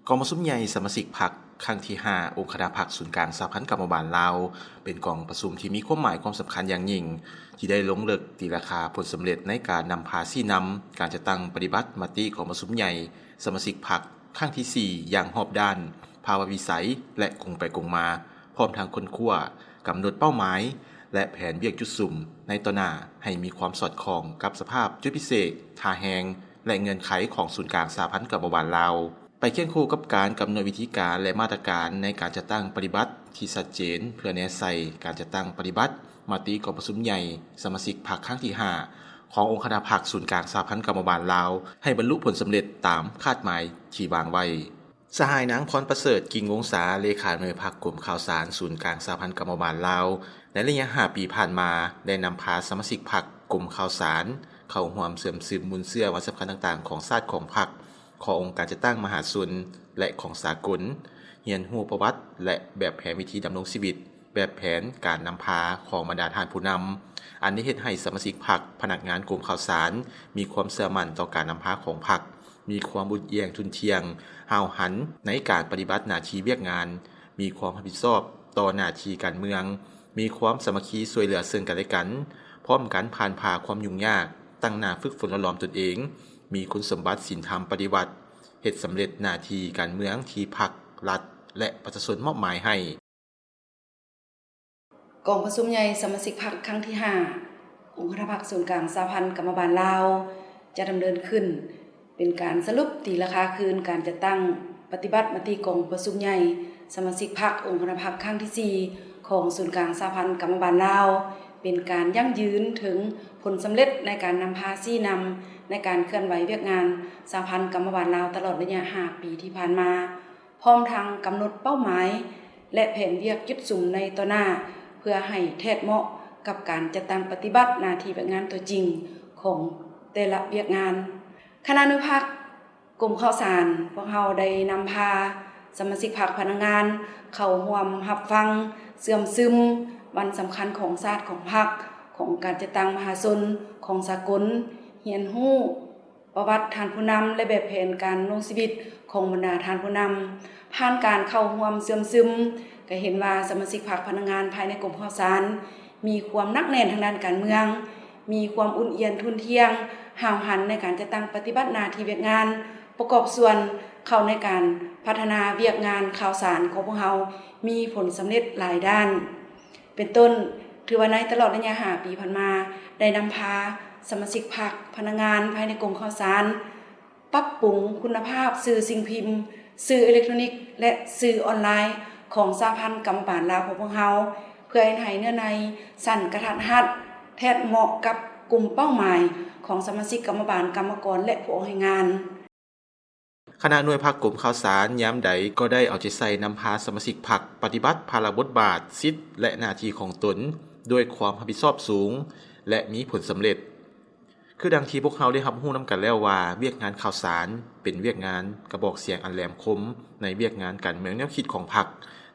ກອງປະຊຸມໃຫຍ່ສະມາຊິກພັກຄັ້ງທີຫ້າ ອົງຄະນະພັກສູນກາງສະຫະພັນກຳມະບານລາວ ເປັນກອງປະຊຸມທີ່ມີຄວາມໝາຍຄວາມສຳຄັນຢ່າງຍິ່ງ ທີ່ໄດ້ລົງເລິກຕີລາຄາຜົນສຳເລັດໃນການນຳພາຊີ້ນຳການຈັດຕັ້ງປະຕິບັດມະຕິກອງປະຊຸມໃຫຍ່ສະມາຊິກພັກຄັ້ງທີສີ່ ຢ່າງຮອບດ້ານ, ພາວະວິໄສ ແລະ ກົງໄປກົງມາ, ພ້ອມທັງຄົ້ນຄວ້າ, ກຳນົດເປົ້າໝາຍ ແລະ ແຜນວຽກຈຸດສຸມໃນຕໍ່ໜ້າໃຫ້ມີຄວາມສອດຄ່ອງກັບສະພາບຈຸດພິເສດ, ທ່າແຮງ ແລະ ເງື່ອນໄຂຂອງສູນກາງສະຫະພັນກຳມະບານລາວ. ໄປຄຽງຄູ່ກັບການກຳນົດວິທີການ ແລະ ມາດຕະການໃນການຈັດຕັ້ງປະຕິບັດທີ່ຊັດເຈນ ເພື່ອແນໃສ່ການຈັດຕັ້ງປະຕິບັດມະຕິກອງປະຊຸມໃຫຍ່ສະມາຊິກພັກຄັ້ງທີຫ້າ ຂອງອົງຄະນະພັກສູນກາງສະຫະພັນກຳມະບານລາວ ໃຫ້ບັນລຸຜົນສຳເລັດຕາມຄາດໝາຍທີ່ວາງໄວ້. ສະຫາຍນາງ ພອນປະເສີດ ກິ່ງວົງສາ ເລຂາໜ່ວຍພັກກົມຂ່າວສານສູນກາງສະຫະພັນກຳມະບານລາວ ໃນໄລຍະຫ້າປີຜ່ານມາ ໄດ້ນຳພາສະມາຊິກພັກກົມຂ່າວສານ ເຂົ້າຮ່ວມເຊື່ອມຊຶມມູນເຊື້ອວັນສຳຄັນຕ່າງໆຂອງຊາດຂອງພັກ, ຂອງອົງການຈັດຕັ້ງມະຫາຊົນ ແລະ ຂອງສາກົນ, ຮຽນຮູ້ປະຫວັດ ແລະ ແບບແຜນວິທີດຳລົງຊີວິດ, ແບບແຜນການນຳພາຂອງບັນດາທ່ານຜູ້ນຳ, ອັນໄດ້ເຮັດໃຫ້ສະມາຊິກພັກ, ພະນັກງານກົມຂ່າວສານ ມີຄວາມເຊື່ອໝັ້ນຕໍ່ການນຳພາຂອງພັກ, ມີຄວາມອຸ່ນອຽນທຸ່ນທ່ຽງ, ຫ້າວຫັນໃນການປະຕິບັດໜ້າທີ່ວຽກງານ, ມີຄວາມຮັບຜິດຊອບຕໍ່ໜ້າທີ່ການເມືອງ, ມີຄວາມສາມັກຄີຊ່ວຍເຫຼືອເຊິ່ງກັນແລະກັນ, ພ້ອມກັນຜ່ານຜ່າຄວາມຫຍຸ້ງຍາກ, ຕັ້ງໜ້າຝຶກຝົນຫຼໍ່ຫຼອມຕົນເອງ, ມີຄຸນສົມບັດສິນທຳປະຕິວັດ, ເຮັດສຳເລັດໜ້າທີ່ການເມືອງທີ່ພັກ, ລັດ ແລະ ປະຊາຊົນມອບໝາຍໃຫ້. ກອງປະຊຸມໃຫຍ່ສະມາຊິກພັກຄັ້ງທີຫ້າ ອົງຄະນະພັກສູນກາງສະຫະພັນກຳມະບານລາວ ຈະດຳເນີນຂຶ້ນ ເປັນການສະຫຼຸບຕີລາຄາຄືນການຈັດຕັ້ງປະຕິບັດມະຕິກອງປະຊຸມໃຫຍ່ສະມາຊິກພັກອົງຄະນະພັກຄັ້ງທີສີ່ ຂອງສູນກາງສະຫະພັນກຳມະບານລາວ, ເປັນການຢັ້ງຢືນເຖິງຜົນສຳເລັດໃນການນຳພາຊີ້ນຳໃນການເຄື່ອນໄຫວວຽກງານສະຫະພັນກຳມະບານລາວຕະຫຼອດໄລຍະຫ້າປີທີ່ຜ່ານມາ, ພ້ອມທັງກຳນົດເປົ້າໝາຍ ແລະ ແຜນວຽກຈຸດສຸມໃນຕໍ່ໜ້າ ເພື່ອໃຫ້ແທດເໝາະກັບການຈັດຕັ້ງປະຕິບັດໜ້າທີ່ວຽກງານຕົວຈິງຂອງແຕ່ລະວຽກງານ. ຄະນະໜ່ວຍພັກ ກົມຂ່າວສານ, ພວກເຮົາໄດ້ນຳພາສະມາຊິກພັກ, ພະນັກງານເຂົ້າຮ່ວມຮັບຟັງ, ເຊື່ອມຊຶມວັນສຳຄັນຂອງຊາດ, ຂອງພັກ, ຂອງການຈັດຕັ້ງມະຫາຊົນ, ຂອງສາກົນ, ຮຽນຮູ້ ປະຫວັດທ່ານຜູ້ນຳ ແລະ ແບບແຜນການດຳລົງຊີວິດຂອງບັນດາທ່ານຜູ້ນຳ. ຜ່ານການເຂົ້າຮ່ວມເຊື່ອມຊຶມ, ກະເຫັນວ່າສະມາຊິກພັກ, ພະນັກງານພາຍໃນກົມຂ່າວສານ ມີຄວາມໜັກແໜ້ນທາງດ້ານການເມືອງ, ມີຄວາມອຸ່ນອຽນທຸ່ນທ່ຽງ, ຫ້າວຫັນໃນການຈັດຕັ້ງປະຕິບັດໜ້າທີ່ວຽກງານ, ປະກອບສ່ວນເຂົ້າໃນການພັດທະນາວຽກງານຂ່າວສານຂອງພວກເຮົາ ມີຜົນສຳເລັດຫຼາຍດ້ານ. ເປັນຕົ້ນ, ຖືວ່າໃນຕະຫຼອດໄລຍະຫ້າປີຜ່ານມາ ໄດ້ນຳພາສະມາຊິກພັກ, ພະນັກງານພາຍໃນກົມຂ່າວສານ ປັບປຸງຄຸນນະພາບສື່ສິ່ງພິມ, ສື່ເອເລັກໂຕຣນິກ ແລະ ສື່ອອນລາຍຂອງສະຫະພັນກຳມະບານລາວຂອງພວກເຮົາ ເພື່ອເຮັດໃຫ້ເນື້ອໃນ, ສັ້ນກະທັດຮັດ, ແທດເໝາະກັບກຸ່ມເປົ້າໝາຍຂອງສະມາຊິກກຳມະບານ, ກຳມະກອນ ແລະ ຜູ້ອອກແຮງງານ. ຄະນະໜ່ວຍພັກກົມຂ່າວສານຍາມໃດກໍໄດ້ເອົາໃຈໃສ່ນຳພາສະມາຊິກພັກປະຕິບັດພາລະບົດບາດ, ສິດ ແລະ ໜ້າທີ່ຂອງຕົນດ້ວຍຄວາມຮັບຜິດຊອບສູງ ແລະ ມີຜົນສຳເລັດ. ຄືດັ່ງທີ່ພວກເຮົາໄດ້ຮັບຮູ້ນຳກັນແລ້ວວ່າ ວຽກງານຂ່າວສານເປັນວຽກງານກະບອກສຽງອັນແຫຼມຄົມໃນວຽກງານການເມືອງແນວຄິດຂອງພັກ,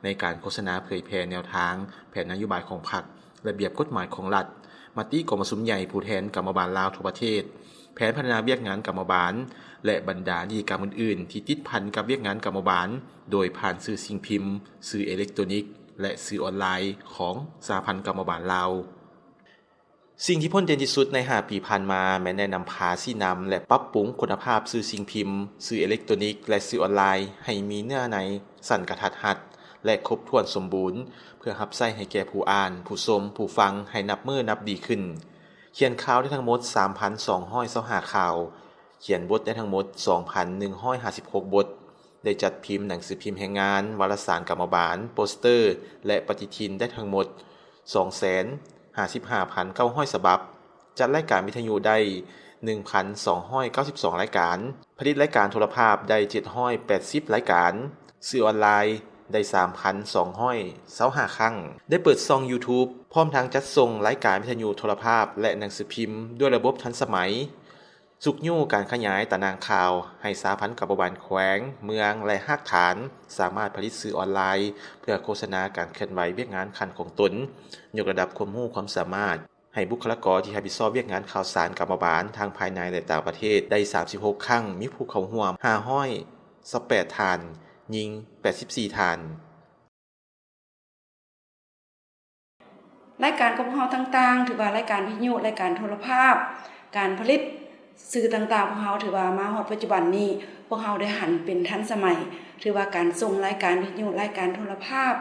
ໃນການໂຄສະນາເຜີຍແຜ່ແນວທາງ, ແຜນນະໂຍບາຍຂອງພັກ, ລະບຽບກົດໝາຍຂອງລັດ, ມະຕິກອງປະຊຸມໃຫຍ່ຜູ້ແທນກຳມະບານລາວທົ່ວປະເທດ, ແຜນພັດທະນາວຽກງານກຳມະບານ ແລະ ບັນດານິຕິກຳອື່ນໆທີ່ຕິດພັນກັບວຽກງານກຳມະບານ ໂດຍຜ່ານສື່ສິ່ງພິມ, ສື່ເອເລັກໂຕຣນິກ ແລະ ສື່ອອນລາຍຂອງສະຫະພັນກຳມະບານລາວ. ສິ່ງທີ່ພົ້ນເດັ່ນທີ່ສຸດໃນຫ້າປີຜ່ານມາ ແມ່ນໄດ້ນຳພາຊີ້ນຳ ແລະ ປັບປຸງຄຸນນະພາບສື່ສິ່ງພິມ, ສື່ເອເລັກໂຕຣນິກ ແລະ ສື່ອອນລາຍ ໃຫ້ມີເນື້ອໃນ, ສັ້ນກະທັດຮັດ ແລະ ຄົບຖ້ວນສົມບູນ ເພື່ອຮັບໃຊ້ໃຫ້ແກ່ຜູ້ອ່ານ, ຜູ້ຊົມ, ຜູ້ຟັງ ໃຫ້ນັບມື້ນັບດີຂຶ້ນ. ຂຽນຂ່າວໄດ້ທັງໝົດ ສາມພັນສອງຮ້ອຍຊາວຫ້າ ຂ່າວ, ຂຽນບົດໄດ້ທັງໝົດ ສອງພັນໜຶ່ງຮ້ອຍຫ້າສິບຫົກ ບົດ, ໄດ້ຈັດພິມໜັງສືພິມແຮງງານ, ວາລະສານກຳມະບານ, ໂປສເຕີ ແລະ ປະຕິທິນໄດ້ທັງໝົດ ສອງແສນຫ້າສິບຫ້າພັນເກົ້າຮ້ອຍ ສະບັບ, ຈັດລາຍການວິທະຍຸໄດ້ ໜຶ່ງພັນສອງຮ້ອຍເກົ້າສິບສອງ ລາຍການ, ຜະລິດລາຍການໂທລະພາບໄດ້ ເຈັດຮ້ອຍແປດສິບ ລາຍການ, ສື່ອອນລາຍໄດ້ ສາມພັນສອງຮ້ອຍຊາວຫ້າ ຄັ້ງ, ໄດ້ເປີດຊ່ອງ YouTube ພ້ອມທັງຈັດສົ່ງລາຍການວິທະຍຸໂທລະພາບ ແລະ ໜັງສືພິມດ້ວຍລະບົບທັນສະໄໝ. ຊຸກຍູ້ການຂະຫຍາຍຕາໜ່າງຂ່າວໃຫ້ສະຫະພັນກຳມະບານແຂວງ, ເມືອງ ແລະ ຮາກຖານ ສາມາດຜະລິດສື່ອອນລາຍ ເພື່ອໂຄສະນາການເຄື່ອນໄຫວວຽກງານຂັ້ນຂອງຕົນ, ຍົກລະດັບຄວາມຮູ້ຄວາມສາມາດໃຫ້ບຸກຄະລາກອນທີ່ຮັບຜິດຊອບວຽກງານຂ່າວສານກຳມະບານທັງພາຍໃນ ແລະ ຕ່າງປະເທດໄດ້ ສາມສິບຫົກ ຄັ້ງ, ມີຜູ້ເຂົ້າຮ່ວມ ຫ້າຮ້ອຍ ຊາວແປດທ່ານ, ຍິງແປດສິບສີ່ທ່ານ. ລາຍການຂອງພວກເຮົາຕ່າງໆ ຖືວ່າລາຍການວິທະຍຸ, ລາຍການໂທລະພາບ, ການຜະລິດສື່ຕ່າງໆ ພວກເຮົາຖືວ່າມາຮອດປັດຈຸບັນນີ້ ພວກເຮົາໄດ້ຫັນເປັນທັນສະໄໝ. ຖືວ່າການສົ່ງລາຍການວິທະຍຸ, ລາຍການໂທລະພາບ,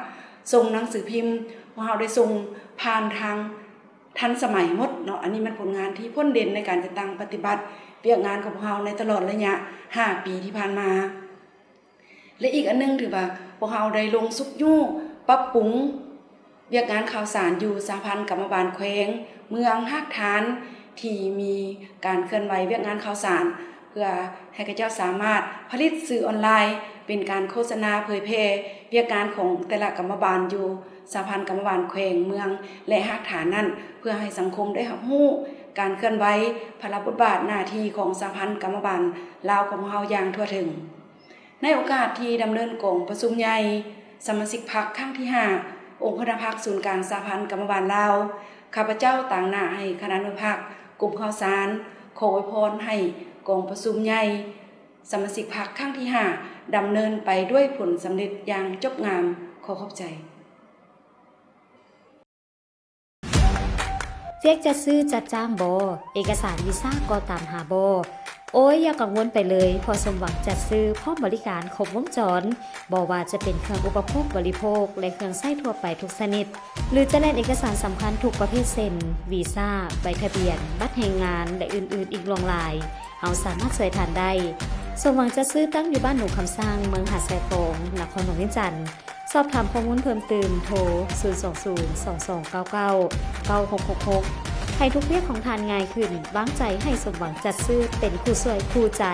ສົ່ງໜັງສືພິມ, ພວກເຮົາໄດ້ສົ່ງຜ່ານທາງທັນສະໄໝໝົດເນາະ. ອັນນີ້ແມ່ນຜົນງານທີ່ພົ້ນເດັ່ນໃນການຈັດຕັ້ງປະຕິບັດວຽກງານຂອງພວກເຮົາໃນຕະຫຼອດໄລຍະຫ້າປີທີ່ຜ່ານມາ. ແລະ ອີກອັນໜຶ່ງ ຖືວ່າພວກເຮົາໄດ້ລົງຊຸກຍູ້ປັບປຸງວຽກງານຂ່າວສານຢູ່ສະຫະພັນກຳມະບານແຂວງ, ເມືອງ, ຮາກຖານທີ່ມີການເຄື່ອນໄຫວວຽກງານຂ່າວສານ ເພື່ອໃຫ້ເຂົາເຈົ້າສາມາດຜະລິດສື່ອອນລາຍ ເປັນການໂຄສະນາເຜີຍແຜ່ວຽກງານຂອງແຕ່ລະກຳມະບານຢູ່ສະຫະພັນກຳມະບານແຂວງ, ເມືອງ ແລະ ຮາກຖານນັ້ນ ເພື່ອໃຫ້ສັງຄົມໄດ້ຮັບຮູ້ການເຄື່ອນໄຫວ, ພາລະບົດບາດໜ້າທີ່ຂອງສະຫະພັນກຳມະບານລາວຂອງເຮົາຢ່າງທົ່ວເຖິງ. ໃນໂອກາດທີ່ດຳເນີນກອງປະຊຸມໃຫຍ່ສະມາຊິກພັກຄັ້ງທີຫ້າ ອົງຄະນະພັກສູນກາງສະຫະພັນກຳມະບານລາວ, ຂ້າພະເຈົ້າຕາງໜ້າໃຫ້ຄະນະໜ່ວຍພັກ, ກົມຂ່າວສານ ຂໍອວຍພອນໃຫ້ກອງປະຊຸມໃຫຍ່ສະມາຊິກພັກຄັ້ງທີຫ້າ ດຳເນີນໄປດ້ວຍຜົນສຳເລັດຢ່າງຈົບງາມ. ຂໍຂອບໃຈ. ວຽກຈັດຊື້ຈັດຈ້າງບໍ? ເອກະສານວີຊາກໍຕາມຫາບໍ? ໂອ້ຍ ຢ່າກັງວົນໄປເລີຍ, ເພາະສົມຫວັງຈັດຊື້ພ້ອມບໍລິການຄົບວົງຈອນ, ບໍ່ວ່າຈະເປັນເຄື່ອງອຸປະໂພກບໍລິໂພກ ແລະ ເຄື່ອງໃຊ້ທົ່ວໄປທຸກຊະນິດ, ຫຼື ຈະແລ່ນເອກະສານສຳຄັນທຸກປະເພດ ເຊັ່ນ ວີຊາ, ໃບທະບຽນ, ບັດແຮງງານ ແລະ ອື່ນໆອີກຫຼວງຫຼາຍ, ເຮົາສາມາດຊ່ວຍທ່ານໄດ້. ສົມຫວັງຈັດຊື້ ຕັ້ງຢູ່ບ້ານໜູງຄຳສ້າງ, ເມືອງຫາດຊາຍຟອງ, ນະຄອນຫຼວງວຽງຈັນ. ສອບຖາມຂໍ້ມູນເພີ່ມຕື່ມ ໂທ ສູນສອງສູນ ສອງສອງເກົ້າເກົ້າ ເກົ້າຫົກຫົກຫົກ ໃຫ້ທຸກວຽກຂອງທ່ານງ່າຍຂຶ້ນ. ວາງໃຈໃຫ້ສົມຫວັງຈັດຊື້ ເປັນຄູ່ຊ່ວຍຄູ່ໃຈ.